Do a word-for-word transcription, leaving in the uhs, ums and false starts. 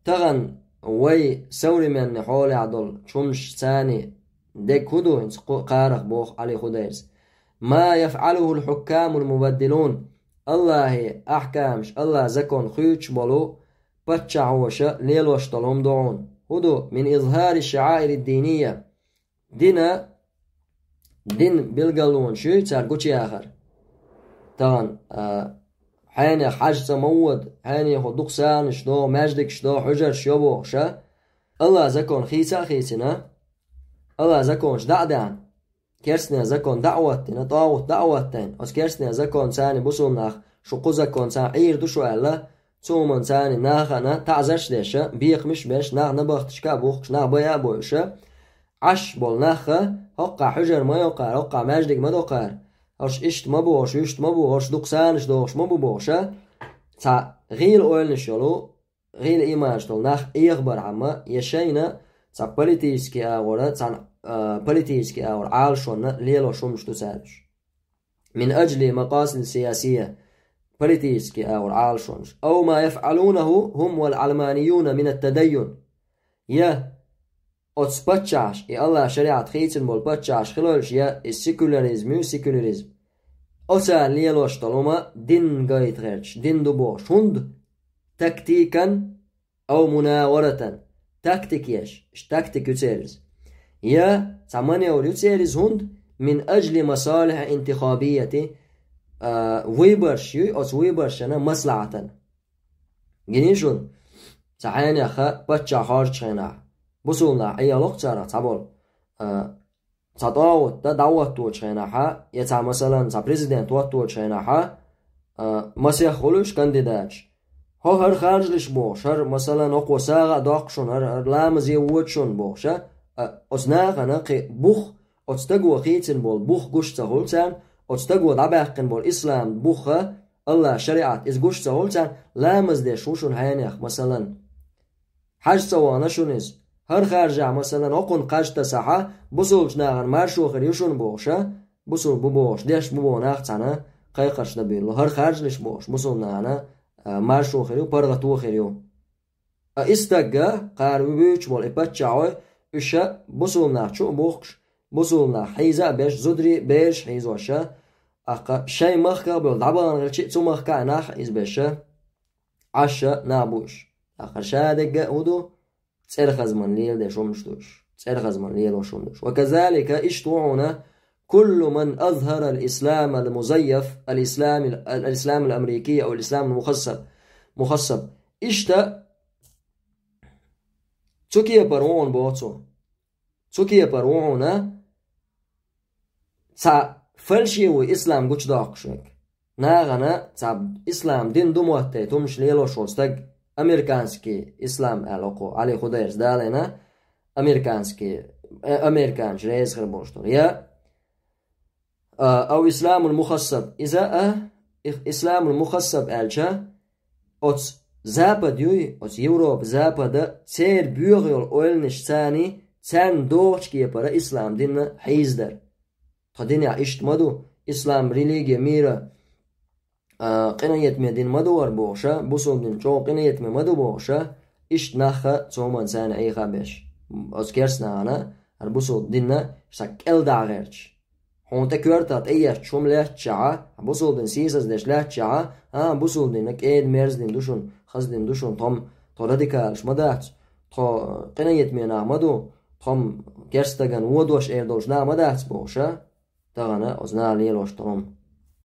Тахана вай современный хьолехь долу чумаш царний дег хӀун ду, хӀинца кху-, кхарах боху Ӏали Худайрас. «ما يفعله الحكام المبدلون». Аллахьи ахькамаш, Аллахьан закон хуьйцуш болу паччахьоша лелош долу хӀума ду хьуна. ХӀун ду? «من إظهار الشعائر الدينية». Дина, дин билгалонаш юй цара гучуяхар. Тахана, а, хьенех хьаьжцӀа ма вода, хьенехо дукха санаш до, маьждигаш до, хьуьжарш йо бохуша. Аллахьан закон хийца а хийцина, Аллахьан законаш дӀа а даьхна, керстнен закон дӀа а хӀоттийна, тӀагӀут дӀа а хӀоттийна, оцу керстнен закон царний бусулба нах, шу кху закон царна Ӏийр ду шу аьлла, цу хӀуманна царний нахана таӀзарш а деша, бекхамаш а беш, нах набахташка а бухкуш, нах байа а бойуша, Ӏаш болу нахха, хӀоккхахь хьуьжар ма йоккхара, хӀоккхахь маьждиг ма доккхара, хӀорш иштта ма бу, хӀорш уьштта ма бу, хӀорш дукха санаш дохуш ма бу бохуша, цхьа гӀийла ойланаш йолу, гӀийла ийманаш долу нах Ӏехабархьама, я шайна цхьа политический агӀора, цхьана, а, политический агӀора Ӏалашонна лелош хӀуманаш ду цара уьш. «من أجل مقاصد سياسية», политический агӀора Ӏалашонаш. «أو ما يفعلونه هم والعلمانيون من التدين». Я оцу паччахьаш, и Аллахьан шариӀат хийцина болу паччахьаш хилойлуш, я и секуляризм ю, секуляризм. Оцара лелош долу хӀума дин гайта гӀерташ, дин ду бохуш. ХӀунда? «تكتيكا أو مناورة». Тактика еш, ш-, тактика ю церан иза. Я цхьа маневр ю церан иза, хӀунда? «من أجل مصالح انتخابية», а, выборш юй, оцу выборшана маслахьатана. Гиний шуна, цхьа хьенеха паччахь хоржучу хенахь, бусулба нах Ӏехалуш царах цхьаболу, а, цхьа тӀагӀут дӀахӀотточу хенахьа, я цхьа, масалан, цхьа президент хӀотточу хенахьа, а, масех хуьлуш кандидаташ. ХӀо хӀара харжалаш бохуш, хӀара, масалан, хӀокхо сагӀа а доккху шуна, хӀара, хӀара ламазе воьду шуна бохуша, а, оцу нахана кхин бух, оцу стаго хийцина болу бух гуш ца хуьлу царна, оцу стаго дӀабаьккхина болу ислам бухха, Аллахьан шариӀат иза гуш ца хуьлу царна, ламаз деш ву шуна хьенех, масалан. ХьаьжцӀа вахана шуна иза. ХӀара харжахь, масалан, хӀокхунна кхаж тасахьа, бусулбачу нахана маршо хир ю шуна бохуша, бусулба бу бохуш, деш бу боху нах цхьана кхайкхарш дан буьйлу. ХӀара харжалаш бохуш, бусулба нахана, а, маршо хир ю, паргӀато хир ю. А и стагга, кхара вуьйцуш болу и паччахьой, уьша бусулба нах чу а бухкуш, бусулба нах хьийза а беш, зударий, бераш хьийзоша, аккха шайн махках а бевлла, дӀабахана хилчи а цу махкахь а нах хьийзабеша, Ӏаша нах бу уьш. Аккха ша дегга а хӀун ду? ЦӀерхазман леладеш хӀуманаш ду уьш. ЦӀерхазман лелош хӀума ду уьш. «وكذلك», иштта ву хьуна, «كل من أظهر الإسلام المزيف، الإسلام، الإسلام الأمريكي أو الإسلام المخصب». مخصب. Иштта цу кепара ву хьуна боху цо. Цу кепара ву хьуна цхьа фальшивый ислам гучудоккхуш верг. Нахана цхьа ислам дин ду моттийта хӀуманаш лелош волу стаг, американский ислам аьлла кхо, Ӏали Худайрас далийна, американский, э, американцаш реза хир болуш долу. Я, а, ау исламул мухассаб. Иза, а, их-, исламул мухассаб аьлча, оцу Запад юй, оцу Европа, Запада церан боьха йолу ойланаш царний, царна догӀучу кепара ислам динна хьийзадар. Тхо динехь иштта ма ду, ислам религия мира, а, къинхетаме дин ма ду хӀара бохуша, бусулба дин чӀогӀа къинхетаме ма ду бохуша, иштта нахха цу хӀуманна царна Ӏеха а беш. Оцу керстанахана хӀара бусулба динна ша кӀел дахьа гӀерташ. Хьуна тӀе коьртах тӀеетташ хӀума лаьтташехьа, бусулба дин сийсаздеш лаьтташехьа, а, бусулба динна кӀеда-мерза дин ду шуна, хаза дин ду шуна, тхо-м, тхо радикалаш ма дац, тхо къинхетаме нах ма ду, тхо-м керста стагана вон дош эр долуш нах ма дац бохуша, тахана оцу наха лелош долу хӀума.